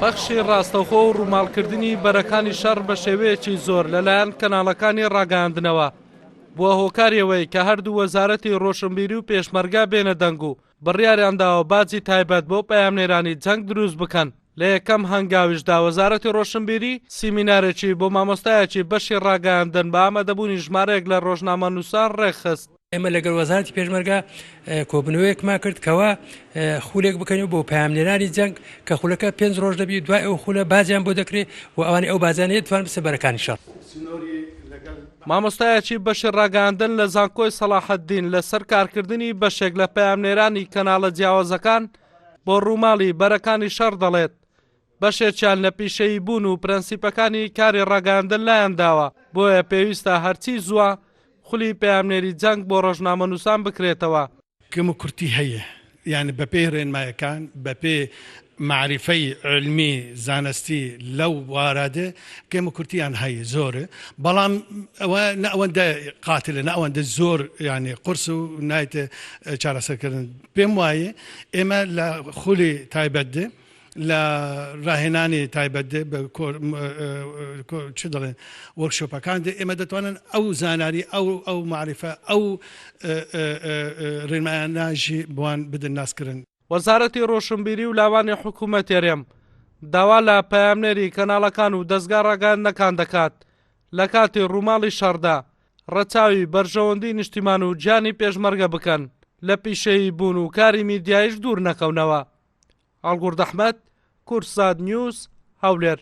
پەخشی ڕاستەوخۆ و ڕووماڵکردنی بەرەکانی شەڕ بە شێوەیەکی زۆر لەلایەن کەناڵەکانی ڕاگەیاندنەوە بووە هۆکاری ئەوەی کە هەردوو وەزارەتی ڕۆشنبیری و پێشمەرگە بێنە دەنگ و بڕیاریان داوە باجی تایبەت بۆ پەیامنێرانی جەنگ دروست بکەن. لە یەکەم هەنگاویشدا وەزارەتی ڕۆشنبیری سیمینارێکی بۆ مامۆستایەکی بەشی ڕاگەیاندن بە ئامادەبوونی ژمارەیەک لە ڕۆژنامەنووسان ڕێکخست. ئێمە لەگەڵ وەزارەتی پێشمەرگە کۆبوونەوەیەکمان کرد کەوا خولێک بکەین بۆ پەیامنێرانی جەنگ کە خولەکە پێنج ڕۆژ دەبی دوای ئەو خولە باجیان بۆ دەکرێت و ئەوانی ئەو باجانەیە توان بچنە بەرەکانی شەڕ. مامۆستایەکی بەشی ڕاگەیاندن لە زانکۆی سەڵاحەدین لەسەر کارکردنی بەشێک لە پەیامنێرانی کەناڵە جیاوازەکان بۆ ڕووماڵی بەرەکانی شەڕ دەڵێت، بەشێکیان لە پیشەیی بوون و پرەنسیپەکانی کاری ڕاگەیاندن لایان داوە، بۆیە پێویستە هەرچی زووە خولی پەیامنێری جەنگ بۆ ڕۆژنامەنووسان بکرێتەوە. کەموکورتی هەیە یانی بەپێی ڕێنمایەکان بەپێی مەعریفەی عیلمی زانستی لەو بوارادێ کەموکورتیان هەیە زۆرە بەڵام ئەوە نە ئەوەندە قاتلە نە ئەوەندە زۆر یانی قورس و نایتە چارەسەرکردن پێم وایە ئێمە لە خولی تایبەت دێ لە راهێنانی تایبەت دێ بە چ دەڵێن وەرکشۆپەکان دێ ئێمە دەتوانن ئەو زاناری ئەو ئەو معرفە ئەو ڕێنمایانەژی بوان بدەن ناسکردن. وەزارەتی ڕۆشنبیری و لاوانی حکوومەتی هەرێم داوا لە پەیامنێری کەناڵەکان و دەزگا ڕاگەیاندنەکان دەکات لە کاتی ڕووماڵی شەڕدا ڕەچاوی بەرژەوەندی نیشتیمان و گیانی پێشمەرگە بکەن، لە پیشەیی بوون و کاری میدیایش دوور نەکەونەوە. هەڵگورد ئەحمەد، کوردسات نیوز، هەولێر.